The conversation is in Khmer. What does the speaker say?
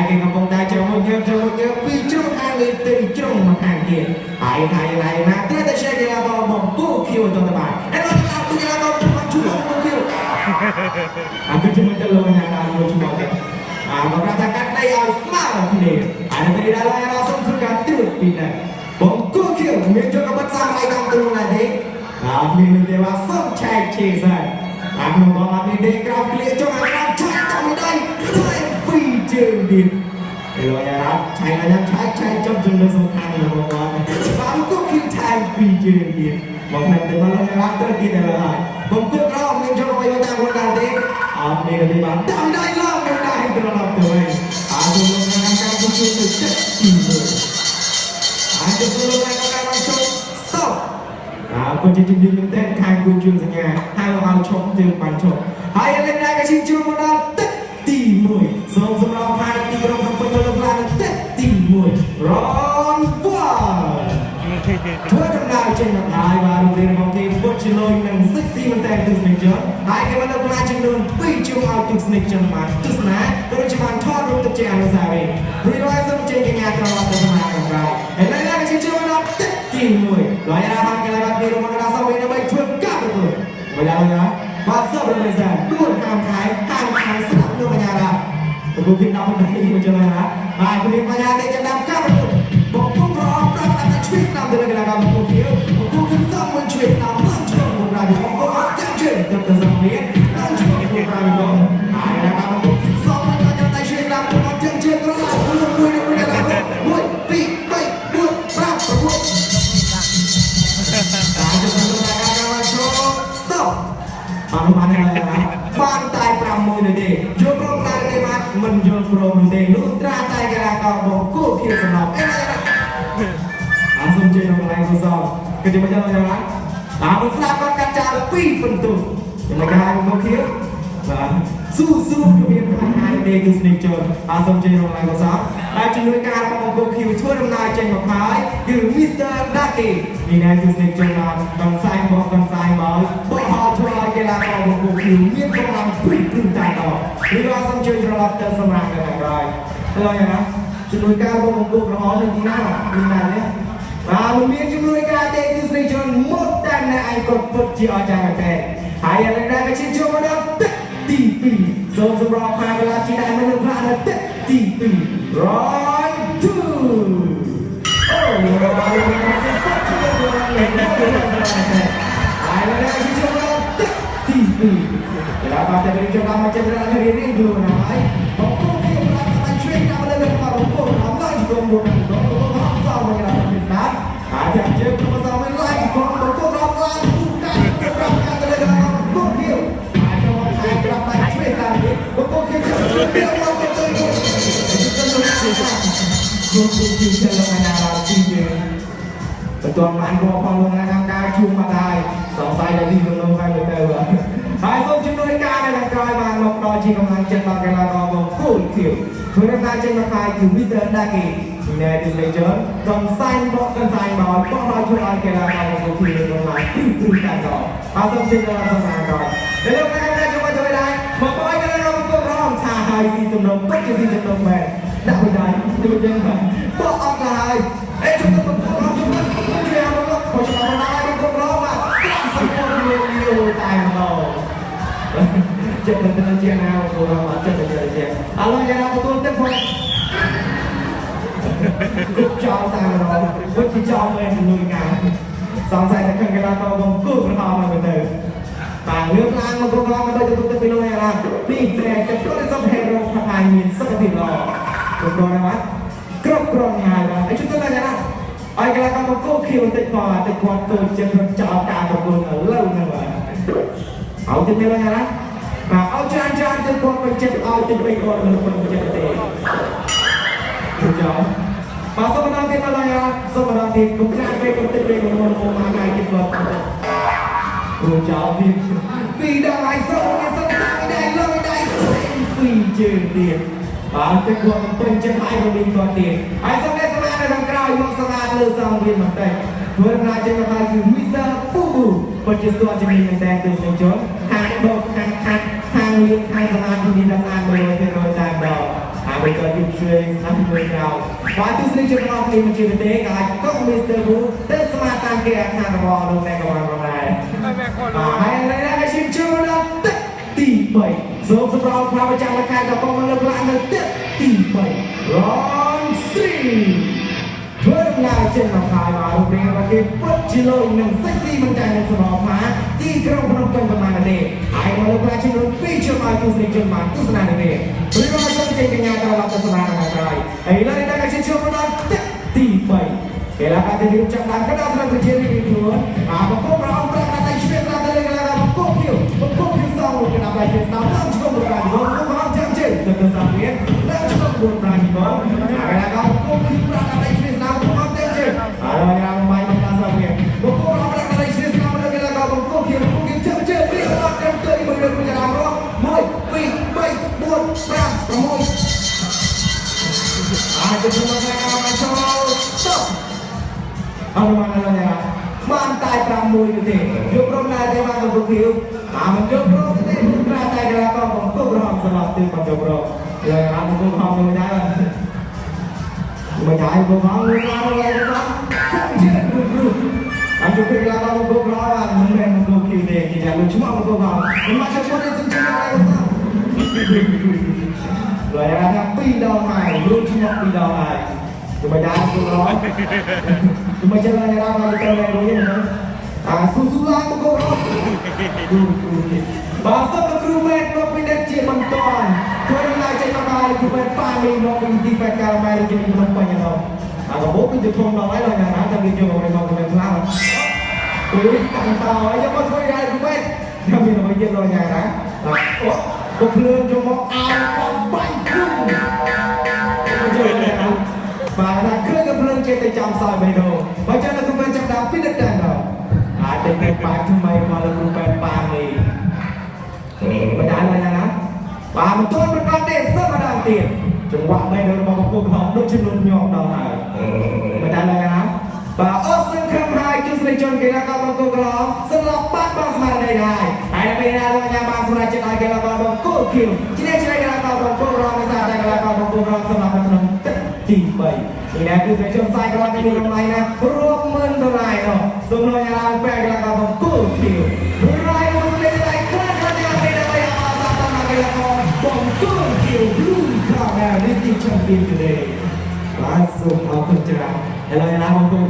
គេកំពុងតែជ្រុងមួយញើមពីជ្រុងខាងនេះទៅជ្រុងមកខាងទៀតហើយថាយ៉ាងណាណាត្រូវតែឆ្លងកីឡាករបង្គោលខៀវទៅបានអេឡូឡាកីឡាករបង្គោលខៀវអាគឺជាមួយទៅលោកណាដល់មួយឈ្មោះទេអាមកប្រាប់ថាកាត់ដីឲ្យស្មើគ្នាហើយនៅពេលដែលលោកសូមធ្វើការត្រួតពីនេះបង្គោលខៀវមានជនបិទសារាយតាមទ្រូងណាទេអាមាននឹងទេว่าសូមឆែកឆេសិនអាក្នុងបងអត់មានទេក្រោមក្លៀកចុងអាក្រោមឆែកតាមដៃធ្វើពីរជើងទៀតឯលោកយ៉ារ៉ាឆែកណាឆែកឆែកចំចំណុចសំខាន់របស់គាត់បានគូខៀវថែមពីរជើងទៀតមកផ្នែកទៅមកលោកយ៉ារ៉ាត្រូវទៀតដល់ហើយបង្គោលក្រោមមានជនអ្វីមកតាមខ្លួនដែរទេអត់មានទេបានតាមដៃឡើងមួយដៃត្រឡប់ទៅវិញអាសូមលោកអ្នកការជួយទៅទឹកទីមួយអាសូមលោកអ្នកការជួយ stop អាពិតជាជំនាញមែនទែនខាងគូជួនសញ្ញាហើយមកឲ្យឈប់ជើងបានឈប់ហើយឥឡូវនេះក៏ឈានជួនមកដល់ទឹកទី1សូមសម្រាប់ផានទីក្រុងភ្នំពេញមកលើកឡើងទឹកទី1រនវ៉ាធ្វើដំណើរចេញមកហើយបាទរូបរាងរបស់គេពុតជាលុយនិងសិចស៊ីមែនទែនទស្សនិកជនហើយគេបានលើកឡើងចំនួន2ជុំឲ្យទស្សនិកជនបានទស្សនាក៏ដូចជាបានថតរូបទុកជាអនុស្សាវរីយ៍រួចរាល់សូមជើញកញ្ញាត្រឡប់ទៅសម្រាប់ខាងក្រៅឥឡូវនេះក៏ឈានជួនមកដល់ទឹកទី1លោកយ៉ាបានកីឡាករពីរមកដល់សវិញដើម្បីធ្វើការប្រកួតមកយ៉ាងណាបាទសូមរំលែកសាដួលតាមខែតាមខាងស្រាប់លោកកញ្ញាបាទប្រកួតទី10នេះមកចលនាបាទគមានបញ្ញាទេចាំតាមការប្រកួតបង្គោលក្រហមប្រាក់ដាក់ឆ្វេងតាមទៅកីឡាករបង្គោលខៀវបង្គោលខៀវសំមួយឆ្វេងតាមឡើងឆ្លងមួយរាយបង្គោលអត់ចាំជើងទៅទៅសង្វៀនឡើងឆ្លងមួយរាយបង្គោលហើយកីឡាករបង្គោលសំមួយចាំតែឆ្វេងតាមអត់ចាំជើងក្រឡមួយមួយមួយកីឡាករ1 2 3 4 5 6តាមទៅទៅការចូល stop បានបានហើយបានតែ5មួយទេយល់ព្រមដែរទេបាទមិនយល់ព្រមទេលុះត្រាតែកីឡាករបង្គោលខៀវសំណប់អេណាអាសូមជួយក្នុងកន្លែងកុសលគឺជាមួយយ៉ាងណាតាមមិនស្ដាប់គាត់កាត់ចោល2ពិន្ទុចំណែកហើយបង្គោលខៀវបាទស៊ូស៊ូគឺមានបញ្ហាទេទស្សនិកជនអាសូមជួយក្នុងកន្លែងកុសលហើយជំនួយការរបស់បង្គោលខៀវធ្វើដំណើរចេញមកហើយគឺ Mr. Ducky នេះណែទស្សនិកជនបានកន្សែងបោះកន្សែងមកបោះហោធ្វើឲ្យកីឡាករបង្គោលខៀវមានកម្លាំងព្រីព្រឹងតែដល់ឬក៏សូមជួយត្រឡប់ទៅសម្រាប់នៅខាងក្រោយហើយយ៉ាងណាជំនួយការរបស់បង្គោលក្រហមនៅទីណាមានណាទេបាទមិនមានជំនួយការទេទស្សនិកជនមុតតែអ្នកឯងក៏ពិតជាអស្ចារ្យមែនទេហើយឥឡូវនេះក៏ឈានចូលមកដល់ទឹកទី2សូមសម្រាប់ផាកលាជីដែរនៅផ្លាកនៅទឹកទី2 round 2អូបាទហើយឥឡូវនេះឈានចូលមកដល់ទឹកទី2កីឡាករតែវិញចូលមកចិត្តររៀងរៀងខ្លួនហើយបង្គោលគេប្រាប់ថាឆ្វេងតាមលើលើបង្គោលអំណាចក្រុមមួយបង្គោលហំសំមកកីឡាករស្ដាប់ហើយចាំជើងក្រុមសំមិនឡាយបង្គោលរំឡាយពូកាប្រាប់ការទៅលើបង្គោលខៀវហើយចូលមកថែប្រាប់តែឆ្វេងតាមនេះបង្គោលខៀវជួយពីរមកទៅគូគូគូចេះលងណាដល់ទីយើងបន្ទាប់បានរកផងលងណាខាងការជួបមកហើយសង្ស័យដល់ទីសំណងហើយទៅហើយសូមជំនួយការនៅខាងក្រោយបានមកដល់ជាកម្លាំងចិត្តដល់កីឡាករបង្គោលខៀវធ្វើដំណើរចេញមកហើយគឺ Mr. Ducky នេះទស្សនិកជនកន្សែងបកកន្សែងបោបោះដល់ជួយឲ្យកីឡាករបង្គោលខៀវមានកម្លាំងព្រីព្រីតែដល់ហើយសូមជម្រាបសម្រាប់ក្រោយដល់លោកអ្នកណាជួយជួយដែរមកបងកីឡាករបង្គោលក្រហមថាហើយស៊ីសំណងពិតជាស៊ីសំណងមែនដាក់មួយដៃជួយយើងបាទបោះអត់ទៅហើយអេជួយបង្គោលក្រហមជួយជួយឲ្យមកខុសច្បាស់ណាស់បង្គោលក្រហមបាទសង្គមលោកលាវតែម្ដងចិត្តទៅជាណាបង្គោលក្រហមចិត្តទៅជាឥឡូវយ៉ាងណាទទួលទឹកផងគ្រប់ចោលតែម្ដងពិតជាចោលមែនជំនួយការសង្ស័យតែខាងកីឡាករបង្គោលក្រហមមកទៅបាទលើកឡើងមកគ្រប់ក្រហមដើម្បីទទួលទឹកពីលោកយ៉ាងណាពីត្រែទឹកព្រោះសំហេរ៉ូផាយមានសុខភាពល្អគ្រប់គ្រាន់ហើយបាទគ្រប់គ្រាន់ហើយបាទអីជួយទៅណាឲ្យកីឡាករបង្គោលខៀវបន្តិចផងតិចគាត់ទៅចិត្តចោលការប្រកួតឥឡូវហ្នឹងបាទឲ្យទៅមានណាបាទឲ្យច្រើនច្រើនទៅគាត់ពេញចិត្តឲ្យតិចវិញគាត់មិនពេញចិត្តទេទៅចោលបាទសូមម្ដងទៀតមកដល់សូមម្ដងទៀតកុំច្រើនពេកកុំតិចពេកកុំមុនមកថ្ងៃទៀតគាត់ព្រោះចោលទៀតពីរដងហើយសូមមានសុខតាំងដៃលើដៃពីរជើងទៀតបាទទឹកគាត់មិនពេញចិត្តហើយក៏មានគាត់ទៀតហើយសូមអ្នកសម្អាតនៅខាងក្រោយមកសម្អាតលើសងវាបន្តិចធ្វើដំណើរចេញមកហើយគឺ Mr. Fubu ពិតជាស្គាល់ជំនាញមែនតើទស្សនិកជនខាងដកខាងខាត់ខាងលាងខាងសម្អាតពីនេះដល់ស្អាត100%តែម្ដង បើក៏យូឆ្វេងស្ដាប់មួយក្រោយបាទទស្សនិកជនទាំងអស់គ្នាមិនជឿទេក៏អាចកុំមីស្ទ័រប៊ូទៅស្មាតាមគេអាខាងរបស់លោកអ្នកក៏បានដែរហើយឥឡូវនេះខ្ញុំចូលដល់ទឹកទី3សូមសម្រាប់ព្រះម្ចាស់លខែក៏កុំលើកឡើងនៅទឹកទី3 round 3ធ្វើដំណើរចេញមកហើយបាទរូបរាងរបស់គេពិតជាលយនិងសិចទីមិនតែនឹងសម្រាប់ថាទីក្រុងភ្នំពេញប្រមាណទេហើយមកលើកឡើងចំនួន2ជាឲ្យទស្សនិកជនបានទស្សនានេះព្រោះមកសូមចេញកញ្ញាត្រឡប់ទៅសម្រាប់ថ្ងៃក្រោយហើយឥឡូវនេះដល់ជាចូលមកដល់ទឹកទី3គេឡាបានទៅរៀបចំដើមកណ្ដាលក្នុងប្រជារាស្ត្រខ្លួនអាបង្គោលប្រអប់ប្រាក់តែឆ្វេងស្ដាំទៅលើកន្លែងបង្គោលភៀវបង្គោលភៀវសងកណ្ដាលដៃឆ្វេងស្ដាំឡើងឆ្កងប្រាំងងចាំជើងទៅទៅសាវៀនឡើងឆ្កង4 5ងកន្លែងបង្គោលភៀវប្រាក់ដៃឆ្វេងស្ដាំមកទេជើងហើយរាមបាយមកសាវៀនបង្គោលប្រាក់ដៃឆ្វេងស្ដាំទៅកន្លែងបង្គោលភៀវបង្គោលជើងជើងរៀបរាប់ទៅទៅមួយលើមួយរាមរក1 2 3 4 5 6អាចទៅមកមកចូលស្តុបអនុមានឡើយណាបានតែ6ទេយកព្រមដែរទេបានបង្គោលភៀវអាមិនយកព្រមទេត្រាតែកីឡាករបង្គោលក្រហមសម្រាប់ទីបង្គោលក្រឡើយអាបង្គោលក្រហមមួយដែរមួយដែរបង្គោលក្រហមមួយដែរឡើយសោះចាំជារូបរូបអាចជួបកីឡាករបង្គោលក្រហមមិនមែនបង្គោលខៀវទេគេថាលោកឈ្មោះបង្គោលក្រហមមិនមកទៅគាត់សំជិះឡើយសោះឡើយថា2ដងហើយរូបឈ្មោះ2ដងហើយទៅមកដែរបង្គោលក្រហមទៅមកចេះឡើយរ៉ាមកទៅឡើយរួចហ្នឹងអាស៊ូស៊ូឡាបង្គោលក្រហមបាទសូមលោកគ្រូពេទ្យមកពិនិត្យជាបន្តធ្វើដំណើរចេញមកដល់គ្រូពេទ្យប៉ាមីមកពីទីពេទ្យកាល់ម៉ែរាជធានីភ្នំពេញឯណោះអាកាបូបគឺធំដល់ហើយដល់យ៉ាងណាតែវាយកមកមកទៅខ្លះអុយតាំងតហើយយកមកធ្វើដែរគ្រូពេទ្យខ្ញុំមានអ្វីទៀតដល់យ៉ាងណាអូក៏ភ្លើងចូលមកអោក៏បាញ់គ្រូបាទថាឃើញក៏ភ្លើងចេះតែចំសោយបេះដូងបើចឹងលោកគ្រូពេទ្យចាប់ដល់ពិនិត្យតែម្ដងអាចទៅពេទ្យប៉ាថ្មីមកលោកគ្រូពេទ្យប៉ានេះមិនដែរឡើយណាបាទមិនទាន់ប្រកាសទេសិនម្ដងទៀតចង្វាក់បេះដូងរបស់បង្គោលក្រហមដូចជាលំញាប់ដល់ហើយមិនដែរឡើយណាបាទអស់សង្ឃឹមហើយទស្សនិកជនកីឡាករបង្គោលក្រហមសម្រាប់បាត់បង់ស្មារតីដែរហើយដល់ពេលណាលោកអាជ្ញាបានសម្រេចចិត្តឲ្យកីឡាករបង្គោលខៀវឈ្នះឆ្នៃកីឡាករបង្គោលក្រហមដោយសារតែកីឡាករបង្គោលក្រហមសម្រាប់នៅក្នុងទឹកទី3នេះណាគឺជនផ្សាយក្រហមទីតម្លៃណារាប់ម៉ឺនដុល្លារនោះសូមលោកអាជ្ញាឡើងពេលកីឡាករបង្គោលខៀវរ៉ៃសូមលេខដៃខ្លាំងខ្លាំងយ៉ាងនេះដើម្បីអបអរសាទរដល់កីឡាករបង្គោលខៀវ Blue Corner នេះទី Champion today បាទសូមអរគុណច្រើនឥឡូវណាបង្គោល